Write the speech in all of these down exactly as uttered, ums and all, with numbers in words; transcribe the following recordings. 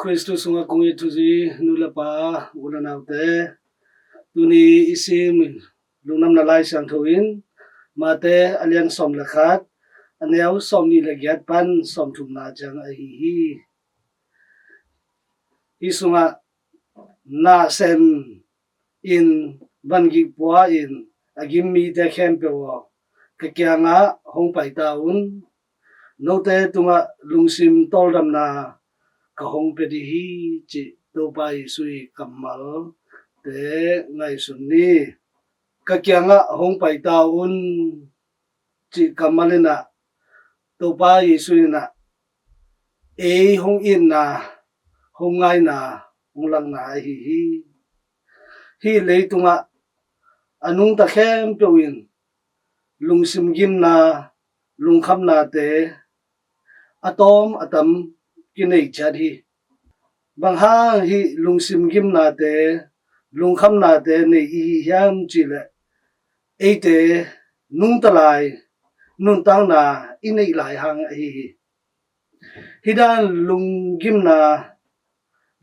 Khristu sungah kong it thuzi nu le pa, u le naute, tuni i sim lungdamna Lai Siangtho in Mate a lian sawm le khat, a neu sawm nih le giat pan sawm thumna ciang ahi hi. Hi sungah nasem in vangik pua in a gim mite khempeuh aw, ka kiangah hong pai ta un. Note tungah lungsim tawldamna ka hong pia dih hi, cih Topa Jesu i kammalte ngaihsun ni. Ka kiangah hong pai ta un, cih kammal in ah Topa Jesu in ah ei hong itna, hong ngaina, hong lakna ahi hi. Hih leitungah a nungta khempeuh in lungsim gimna, lungkhamnate a tawm a tam kinei ciat hi. Bang hang hih lungsim gimnate, lungkhamnate nei i hi hiam cih leh, eite nungta lai nuntakna i neih lai hang ahi hi. Hih dan lunggimna,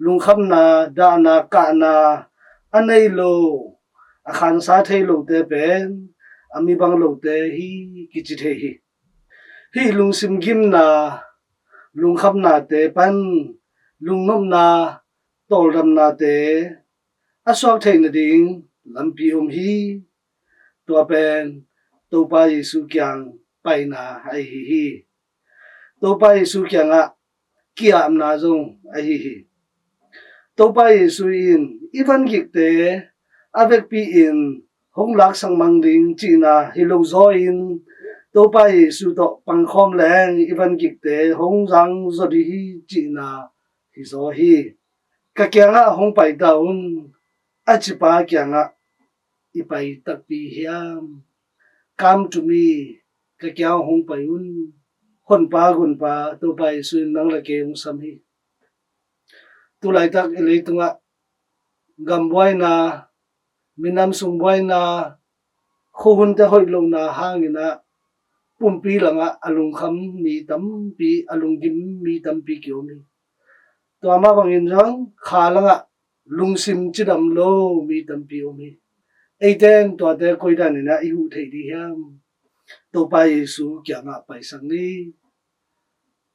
lungkhamna, dahna, kahna a nei lo, a khansa thei lote pen a mi bang lote hi kici thei hi. Hih lungsim gimna, lungkhamnate pan lungnopna, tawldamnate a suak theih nading lampi om hi. Tua pen Topa Jesu kiang paina ahi hi. Topa Jesu kiangah ki-apna zong ahi hi. Topa Jesu in i vangikte a vekpi-in hong laksak mang ding cihna hi lo zaw in, Topa Jesu tawh pangkhawm leng i vangikte hong zang zaw dih hi cihna hi zaw hi. Ka kiangah hong pai ta un, a cipa kiangah i pai takpi hiam? Come to me, ka kiangah hong pai un. Honpa, gunpa, Topa Jesu in nang le kei hong sam hi. Tulaitak i leitungah gambuaina, minam sung buaina, khuahunte hoih lohna hangin ah pumpi langah a lungkham mi tampi, a lunggim mi tampi kiom hi. Tua mah bangin zong kha langah lungsim cidam lo mi tampi om hi. Eite in tuate koi danin ah i huh thei dih hiam? Topa Jesu kiangah paisak ni.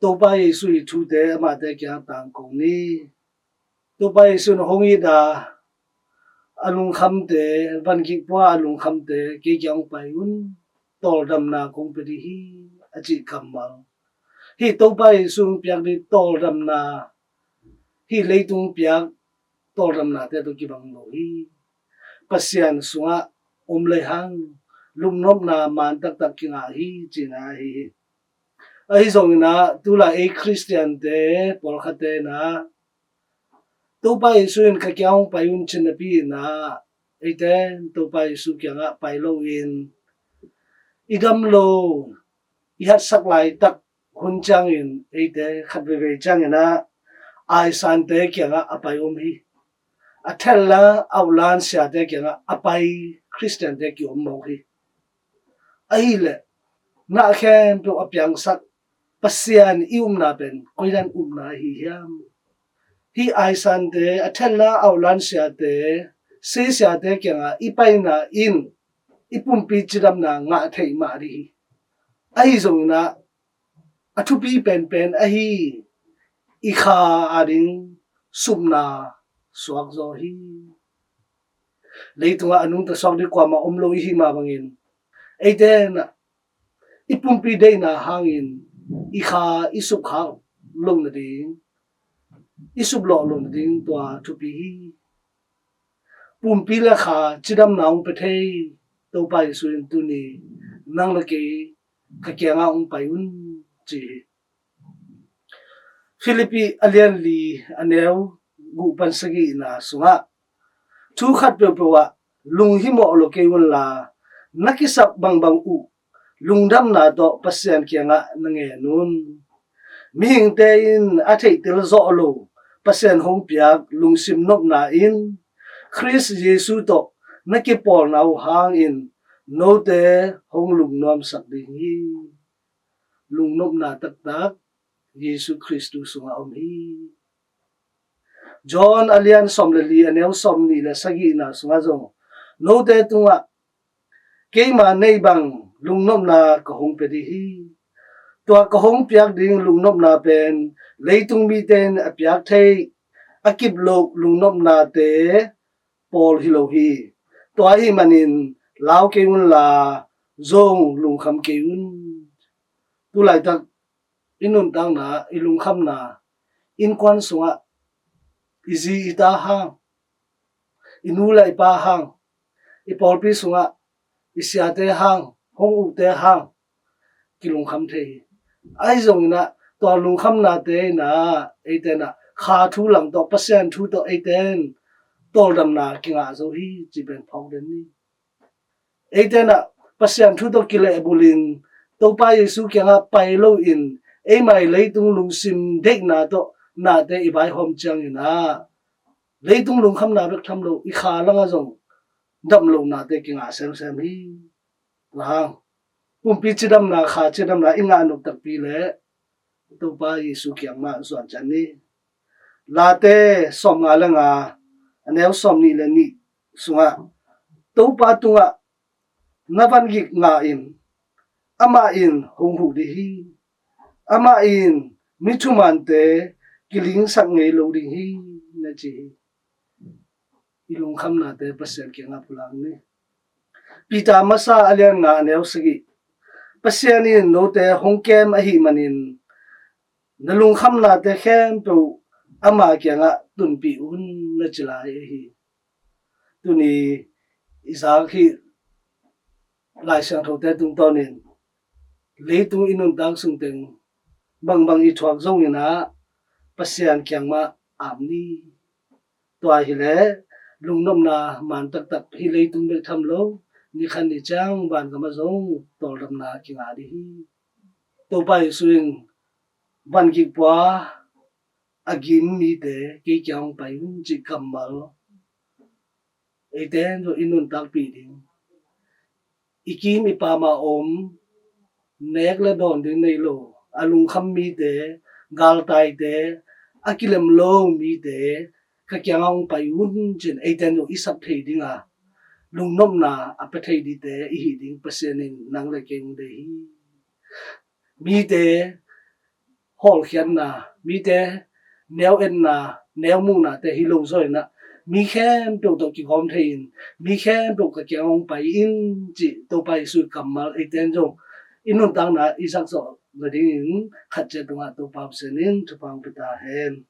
Topa Jesu i thute amahte kiangah tangko ni. Topa Jesu in hong it a, a lungkhamte, vangik pua a lungkhamte kei kiang hong pai un, tawldamna kong pia dih hi, a cih kammal. Hih Topa Jesu hong piak dih tawldamna, hih leitung piak tawldamnate tawh kibang lo hi. Pasian sungah om lei hang lungnopna man taktak kingah hi, cihna ahi hi. Ahi zongin ah tulai ei Khristiante pawlkhatte in ah Topa Jesu in ka kiang hong pai un cih napi-in ah, eite in Topa Jesu kiangah pai loin i dam lo, i hatsak laitak hun ciangin eite khat veivei ciangin ah aisante kiangah a pai om hi. A thella a ulan siate kiangah a pai Khristiante kiom mawk hi. Ahileh na khempeuh a piangsak Pasian i upna pen koidan upna ahi hiam? Hih aisante, a thella a ulan siate, sisiate kiangah i paina in i pumpi cidamna ngah theih mah dih hi. Ahi zongin ah a thupi penpen ahi i kha ading supna suak zaw hi. Leitungah a nungta suak dih kuamah om lo i hih mah bangin, eite in ah i pumpi deihna hangin i kha i supkhak loh nading, i suplawh loh nading tua thupi hi. Pumpi le kha cidamna hong pia thei Topa Jesu in tuni nang le kei ka kiangah hong pai un, ci hi. Philippi a lian li, a neu guk pan sagihna sungah, thu khat peuhpeuh ah lunghimawh lo kei unla, na kisap bangbang uh lungdamna tawh Pasian kiangah na ngen un. Mihingte in a theihtel zawh lo Pasian hong piak lungsim nopna in Khrist Jesu tawh na kipawlna uh hangin note hong lungnuamsak ding hi. Lungnopna taktak Jesu Khristu sungah om hi. John a lian sawm le li, a neu sawm nih le sagihna sungah zong, note tungah keima nei bang lungnopna ka hong pia dih hi. Tua ka hong piak ding lungnopna pen leitung mite in a piak thei a kip loh lungnopnate pawl hi lo hi. Tua ahih manin lau kei unla zong lungkham kei un. Tulaitak i nuntakna, i lungkhamna, innkuan sungah i zi i ta hang, i nu le i pa hang, i pawlpi sungah i siate hang, hong ukte hang kilungkham thei hi. Ahi zongin ah tua lungkhamnate in ah eite in ah kha thu lang tawh, Pasian thu tawh eite in tawldamna kingah zo hi ci pen phawk den ni. Eite in ah Pasian thu tawh kilehbulin Topa Jesu kiangah pai loin eimai leitung lungsim deihna tawh nate i vaihawm ciangin ah leitung lungkhamna bek tham lo, i kha langah zong damlohnate kingah semsem hi. Tua hang pumpi cidamna, kha cidamna i ngah nop takpi leh Topa Jesu kiang mah zuan ciat ni. Late sawmnga le nga, a neu sawmnih le nih sungah, Topa tungah na vangik ngah in, amah in hong huh ding hi. Amah in mi thumante kilingsak ngei lo ding hi, na ci hi. I lungkhamnate Pasian kiangah pulak ni. Peter masa a lian nga, a neu sagih, Pasian in note hong kem ahih manin na lungkhamnate khempeuh ama kiangah tunpih un, na ci lai ahi. Tuni i zak hih Lai Siangthote tungtawnin leitung i nuntak sungteng bangbang i thuak zongin ah Pasian kiang mah ap ni. Tua hileh lungnopna man taktak, hih leitung bek tham lo, ni khat ni ciang vangam ah zong tawldamna kingah ding hi. Topa Jesu in vangik pua a gim mite kei kiang hong pai un cih kammal eite in zong i nuntakpih ding. I kim i pam a om, nek le dawn ding nei lo, a lungkham mite, galtaite, a kilem lo mite ka kiang hong pai un cin eite in zong i sap thei ding a, lungnopna a pia thei dingte i hih ding Pasian in nang le kei hong deih hi. Mite hawlkhiatna, mite neu etna, neu muhnate hi lo zaw in ah, mi khempeuh tawh kigawm thei in, mi khempeuh ka kiang hong pai in cih Topa Jesu kammal eite in zong i nuntakna i zak zawh nadingin khat ciat tungah Topa Pasian in thupha hong pia ta hen.